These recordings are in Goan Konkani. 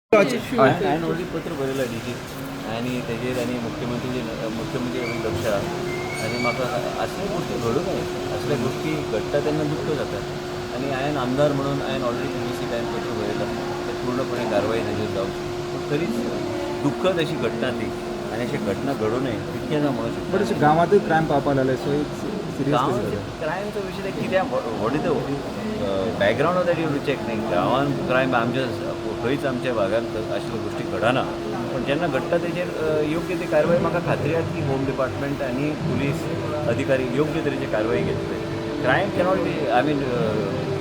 हांवें ऑलरेडी पत्र बरयलां डीजीक आनी तेजेर आनी मुख्यमंत्री मुख्यमंत्री लक्ष आहा आनी म्हाका असल्या गोश्टी घडूं नये. असल्या गोश्टी घडटा तेन्ना दुख्ख जाता आनी हांवें आमदार म्हणून हांवें ऑलरेडी पुलिसीक हांवें पत्र बरयलां, ते पूर्णपणे कारवाई ताजेर जावची. पूण तरीच दुख्खद अशी घटना ती आनी अशी घटना घडूं नये इतकेंच हांव म्हणूंक बट शकता. अशें गांवांतूय क्रायम पावपाक लागले, सो it's serious. क्रायमचो विशय ते कित्याक, what is the background of that you check न्ही. गांवान क्रायम आमच्या खंयच आमच्या भागांत अश्यो गोश्टी घडना, पूण जेन्ना घडटा तेजेर योग्य ती कारवाय म्हाका खात्री आसा की होम डिपार्टमेंट आनी पुलीस अधिकारी योग्य तरेची कारवाई घेतले. Crime cannot be, I mean,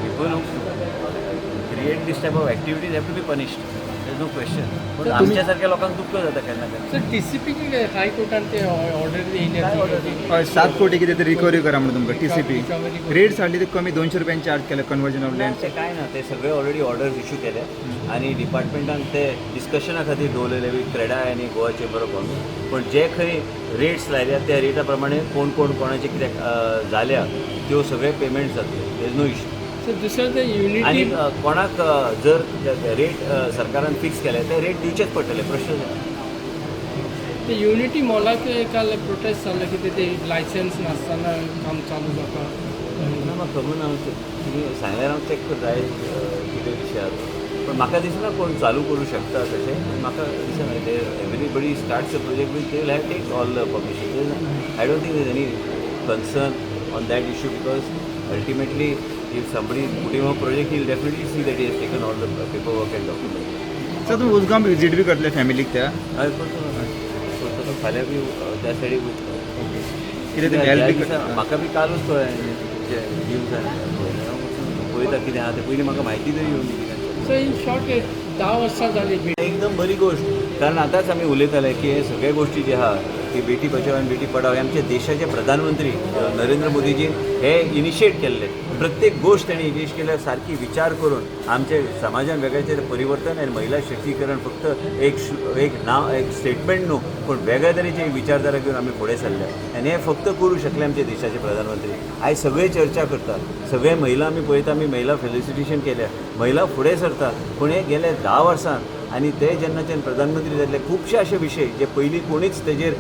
people create this type of activities have to be punished, there no question. पूण आमच्या सारख्या लोकांक दुख्ख जाता केन्ना केन्ना. सर, टीसीपी हायकोर्टान ते ऑर्डर काय order येयल्या. हय, 7 कोटी कितें तरी रिकवरी करा म्हणून तुमकां टीसीपी Recovery. Rates हाडली ते कमी 200 रुपयांनी चार्ज केले कन्वर्जन ऑफ ना, लँड. ते काय ना, ते सगळे ऑलरेडी ऑर्डर्स इशू केले आनी डिपार्टमेंटान ते डिस्कशना खातीर दवरलेले विथ क्रेडाय आनी गोवा चेंबर ऑफ कॉमर्स. पण जे खंय रेट्स लायल्या त्या रेटा प्रमाणे कोण कोण कोणाचे कित्याक जाल्या त्यो सगळे पेमेंट जातले, there is no issue. Sir, दुसरें ते आनी युनिटी कोणाक जर रेट सरकारान फिक्स केले ते रेट दिवचेच पडटले, प्रश्न ना. ते युनिटी मॉलाक काल प्रोटेस्ट जाल्ले, कितें ते लायसन्स नासतना काम चालू जाता. ना, म्हाका खबर ना. तुमी सांगल्यार हांव चॅक करता आयज कितें विशय आहा तो. पण म्हाका दिसना कोण चालू करूं शकता तशें म्हाका दिसना. ते everybody starts a project with they will have take all the permission. I don't think is any concern on that issue, because ultimately if somebody is putting a project, he will definitely see that he has taken all the paperwork and document. Sir, तुमी उसगांव विजीट बी करतले फॅमिलीक त्या? हय, करतलो, करतलो. फाल्यां बी त्या सायडीक वयतलो. कितें तुमी हेल्प ह्या बी दिसा म्हाका बी कालूच कळ्ळें, न्यूज पळयता कितें आहा तें. पयलीं म्हाका म्हायती तरी येवंक दी कितें. सो इन शॉर्ट, 10 वर्सां जाली. एकदम बरी गोष्ट, कारण आतांच आमी उलयताले की हे सगळे गोष्टी जे आहा की बेटी बचाव आनी बेटी पढाओ हे आमच्या देशाचे प्रधानमंत्री नरेंद्र मोदीजी हे इनिशिएट केल्ले. प्रत्येक गोष्ट तांणी इनिशिएट केल्या सारकी विचार करून आमच्या समाजान वेगळ्याचे परिवर्तन आनी महिला सशक्तीकरण फक्त एक नांव, एक स्टेटमेंट न्हू, पूण वेगळ्या तरेची एक विचारधारा घेवन आमी फुडें सरल्या आनी हे फक्त करूं शकले आमचे देशाचे प्रधानमंत्री. आयज सगळे चर्चा करतात, सगळे महिला आमी पळयता, आमी महिला फेलिसिटेशन केल्या, महिला फुडें सरता. पूण हे गेले 10 वर्सां आनी ते जेन्नाच्यान प्रधानमंत्री जाल्ले, खुबशे अशे विशय जे पयलीं कोणीच तेजेर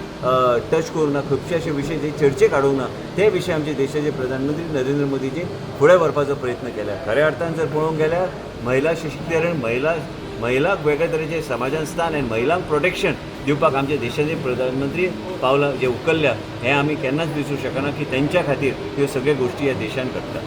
टच करूंक ना, खुबशे अशे विशय जे चर्चेक हाडूंक ना, ते विशय आमचे देशाचे प्रधानमंत्री नरेंद्र मोदीजी फुडें व्हरपाचो प्रयत्न केला. खऱ्या अर्थान जर पळोवंक गेल्यार महिला सशक्तीकरण, महिलांक वेगळ्या तरेचे समाजान स्थान आनी महिलांक प्रोटेक्शन दिवपाक आमच्या देशाचे प्रधानमंत्री पावलां जे उखल्ल्या हें आमी केन्नाच विसरूंक शकना की तेंच्या खातीर ह्यो सगळ्यो गोश्टी ह्या देशान घडटा.